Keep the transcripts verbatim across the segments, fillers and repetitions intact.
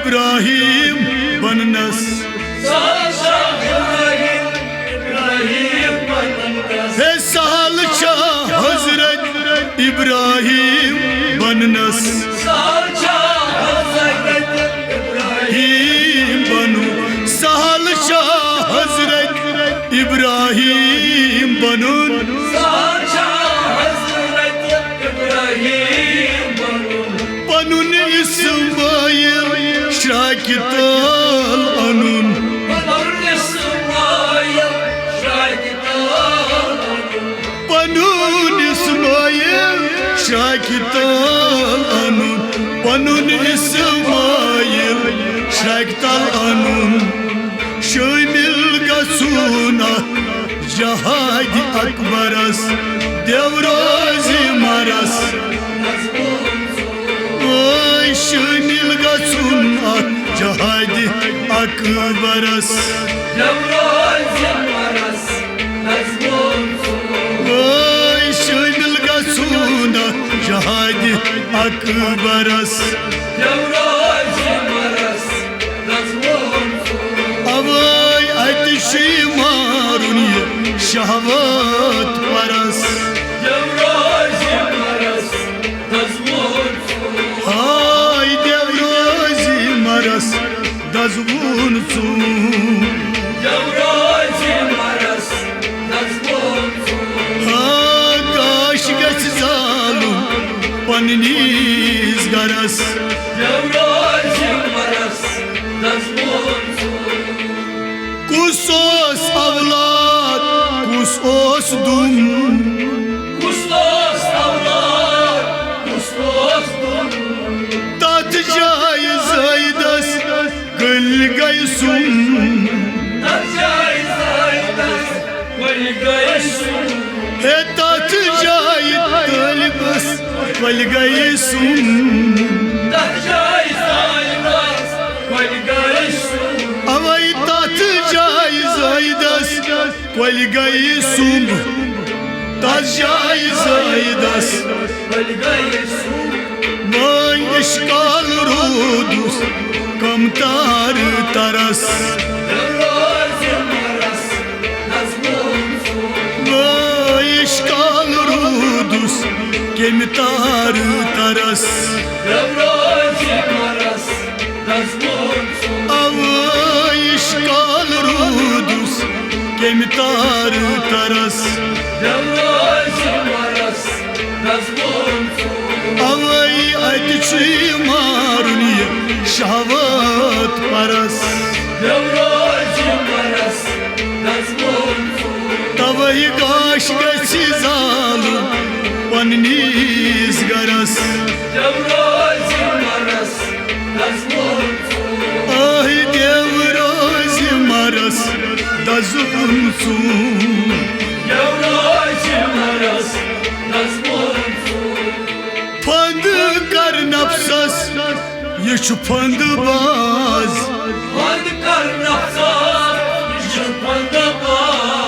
ابراہیم بننس۔ سہل چھا ابراہیم، ابراہیم بننس۔ ہے سہل چھا حضرت ابراہیم بننس۔ سہل چھا حضرت ابراہیم بنُن۔ سہل چھا حضرت ابراہیم بنُن۔ سہل چھا حضرت ابراہیم بنُن۔ پنُن اسماعیل شراکہِ تل انُن۔ پنُن اسماعیل شراکہِ تل انُن۔ پنُن اسماعیل شراکہِ تل انُن۔ پنُن اسماعیل شراکہِ تل انُن۔ شٲمِل گژھُن اتھ جہادِ اکبرس، دیوروزِ مرس۔ وٲے شٲمِل گژھُن اتھ جہادِ اکبرس۔ وٲے شٲمِل گژھُن اتھ جہادِ اکبرس۔ اوے اتہِ چھُ مارُن یہِ شہوت پرس۔ ہاے دیوروزِ مرس دزوُن ژوٗن۔ ہا گاش گژھِ زالُن پننِس گرس۔ کُس اوس اولاد، کُس اوس دُم؟ کُس اوس اولاد، کُس اوس دُم؟ تتھ جایہِ زٲیدس کٔلۍ گٔے سُم۔ تتھ جایہِ زٲیدس کٔلۍ گٔے سُم۔ ہے تتھ جایہِ طٲلبس کٔلۍ گٔے سُم۔ تتھ جایہِ زٲیدس کٔلۍ گٔے سُم۔ اوے تتھ جایہِ زٲیدس کۄلہِ گٔیہِ سُمب، تس جایہِ زٲیدس۔ وۄنۍ اشکال روٗدُس کم تارٕ ترس۔ وۄنۍ اشکال روٗدُس کمہِ تارٕ ترس۔ اوے اشکال روٗدُس کمہِ تارٕ ترس۔ اوے اتہِ چھُ مارُن یہِ شہوت پرس۔ توے گاش گژھِ زالُن پننِس گرس۔ آہہِ دیو روزِ مرس دزوُن ژوٗن۔ پھنٛد کر نفسس، یہِ چھُ پھنٛد باز۔ پھنٛد کر نفسس، یہِ چھُ پھنٛد باز۔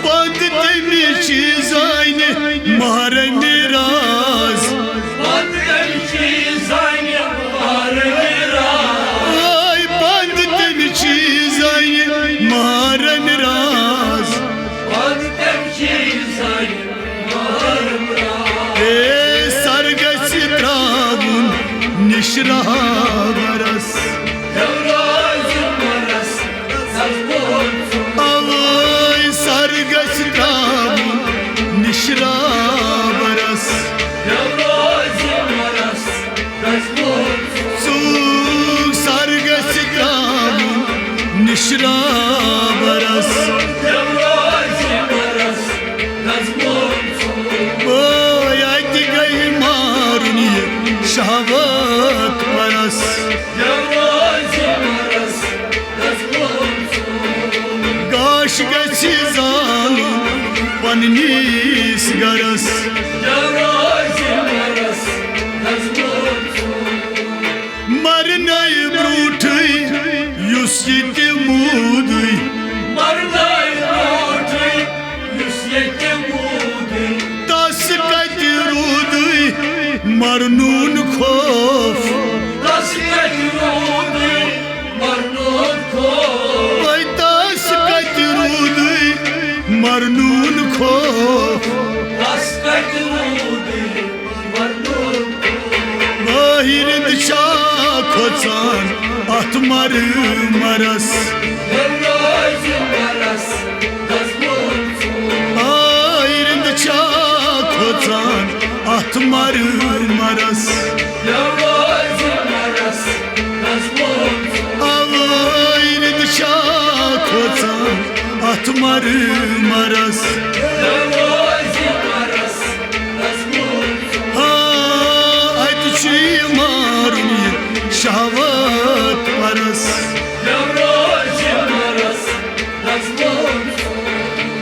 پھنٛد تمہِ چیٖزانہِ محرم راز۔ پھنٛد تمہِ چیٖزانہِ محرم راز۔ آے پھنٛد تمہِ چیٖزانہِ محرم راز۔ پھنٛد تمہِ چیٖزانہِ محرم راز۔ اے سر گژھِ ترٛاوُن نِشراوَرَس۔ اوے سر گژھِ ترٛاوُن نِشراوَرَس۔ ژوٗ سر گژھِ ترٛاوُن نِشراوَرَس۔ اوے اتہِ گٔے مارُن یہِ شہوت پرس۔ گاش گژھِ زالُن پننِس گرس۔ مرنہٕ برونٛٹھٕے یُس ییٚتہِ موٗدٕے۔ مرنہٕ برونٛٹھٕے یُس ییٚتہِ موٗدٕے۔ تس کتہِ روٗدٕے مرنُن خوف۔ تس کتہِ روٗدٕے چھا کھوژان اتھ مر مرس۔ آے رِند چھا کھوژان اتھ مر مرس۔ اوے رِند چھا کھوژان اتھ مر مرس۔ ہا، اتہِ چھُ مارُن یہِ شہوت پرس۔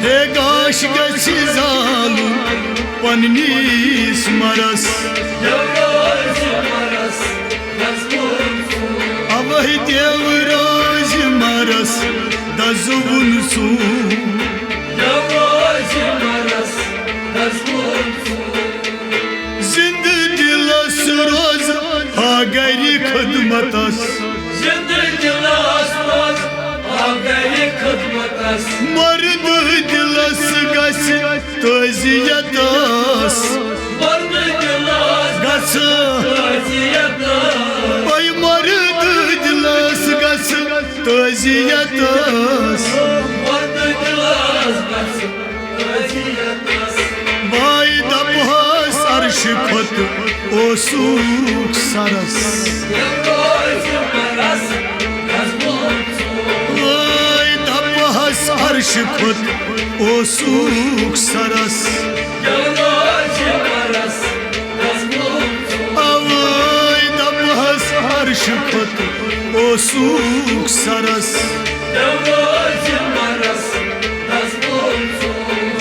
ہے گاش گژھِ زالُن پننِس مرس۔ اوے دیو روزِ مرس دزوُن سُہ۔ زندٕ دِلس روز ہا گرِ خدمتس۔ زندٕ دِلس روز ہا گرِ خدمتس۔ مردٕ دِلس گژھِ تعزیتس۔ مردٕ دِلس گژھِ تعزیتس۔ اے مردٕ دِلس گژھِ تعزیتس۔ مردٕ دِلس گژھِ واے دپہس عرشہِ کھۄتہٕ اوسُکھ سرس۔ واے دپہس عرشہِ کھۄتہٕ اوسُکھ سرس۔ اوے دپہس عرشہِ کھۄتہٕ اوسُکھ سرس۔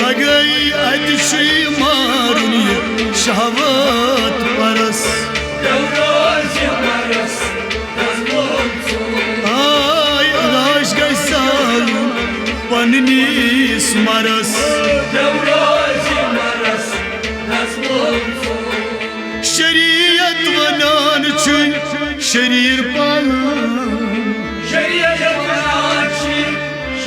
لگے اتہِ چھُے مارُن یہِ شہوت پرس۔ آے لاش گژھِ زالُن پننِس مرس۔ شریعت ونان چھُے شریٖر پالان۔ شریعت ونان چھُے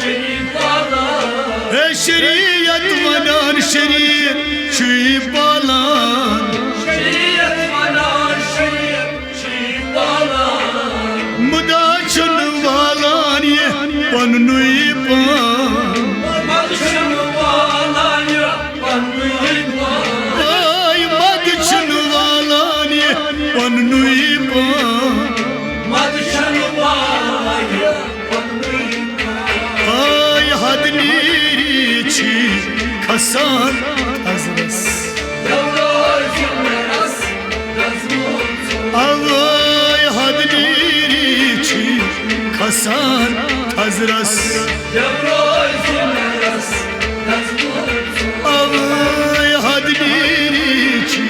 شریٖر پالان۔ ہے شریعت ونان شریٖر چھُے پالان۔ شریعت ونان شریٖر چھُے پالان۔ مُدا چھُنہٕ والان یہِ پننُے پان۔ مُدا چھُنہٕ والان یہِ پننُے پان۔ آے مد چھُنہٕ والان یہِ پننُے پان۔ مد چھُنہٕ والان یہِ پننُے پان۔ آے حد نیٖری چھِ کھسان تھزرس۔ اوے حد نیٖری چھِ کھسان تھزرس۔ اوے حد نیٖری چھِ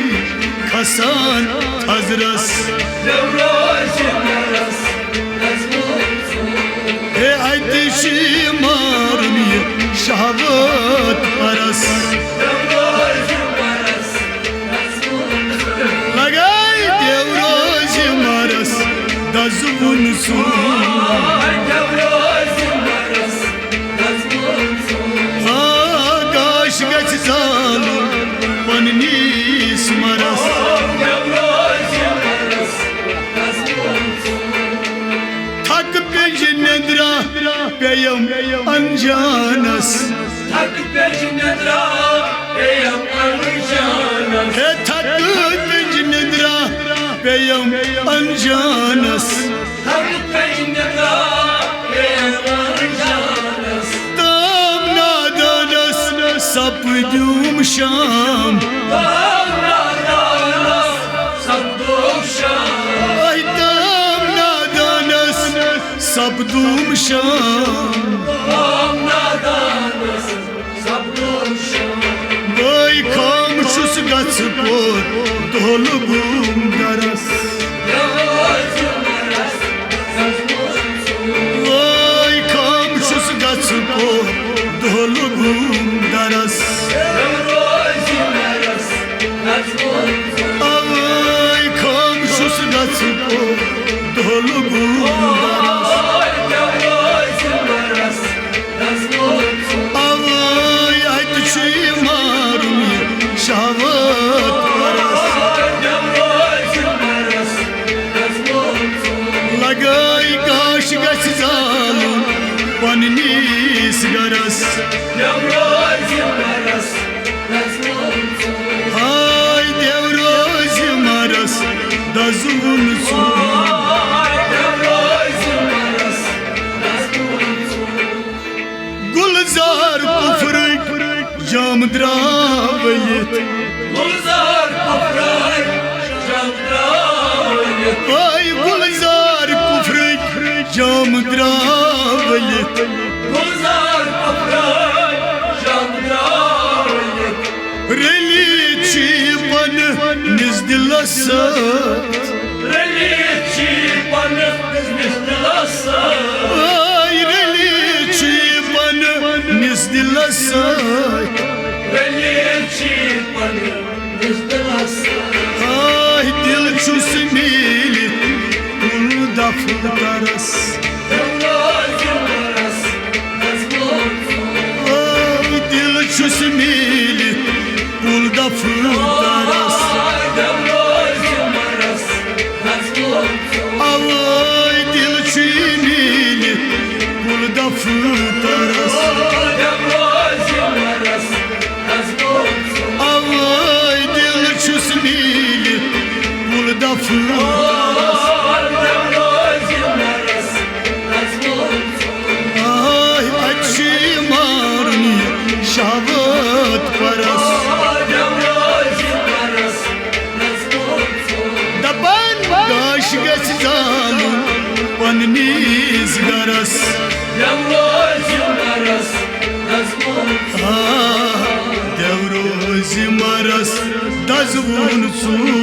کھسان تھزرس۔ ہے اتہِ چھِ مارُن یہِ شہوت پرس۔ لگے دیو روزِ مرس دزوُن سُہ۔ آ گاش گژھِ زالُن پننِس مرس۔ تھک پیٚجہِ نندرا پیٚیم انجانس۔ تھک پیٚجہِ نندرا پیٚیم انجانس۔ ہے تھک پیٚجہِ نندرا پیٚیم انجانس۔ تھک پیٚجہِ نندرا پیٚیم انجانس۔ تام نادانس سپدیوم شام۔ تام نادانس سپدوم شام۔ اے تام نادانس سپدوم شام۔ تام نادانس سپدوم شام۔ بٲے خام چھُس گژھٕ پور دولہٕ بوم درس۔ وٲے خام چھُس گژھٕ پور دولہٕ بوم درس۔ اوے خام چھُس گژھٕ پور دولہٕ بوم درس۔ اوے اتہِ چھُے مارُن یہِ شہوت پرس۔ ہاے دیو روزِ مرس دزوُن ژوٗر۔ گُلزار کفرٕکۍ جام درٛاو ؤلِتھ۔ گُلزار کفرٕکۍ جام درٛاو ؤلِتھ۔ اے گُلزار کفرٕکۍ جام درٛاو ؤلِتھ۔ گُلزار کفرٕکۍ جام درٛاو ؤلِتھ۔ رٔلِتھ چھِ پنہٕ نِس دِلس سۭتۍ۔ رٔلِتھ چھِ پنہٕ نِس دِلس سۭتۍ۔ اے رٔلِتھ چھِ پنہٕ نِس دِلس سۭتۍ۔ رٔلِتھ چھِ پنہٕ آے دِل چھُس میٖلِتھ کُل دفترس۔ آے دِل چھُس میٖلِتھ کُل دفترس۔ اوے دِل چھُ میٖلِتھ کُل دفترس۔ اوے دِل چھُس میٖلِتھ کُل دفترس۔ آے اَتہِ چھِ مارُن یہِ شہوت پرس۔ دپان گاش گژھِ زالُن پننِس گرس۔ آ، دیو روزِ مرس دزوُن ژوٗر۔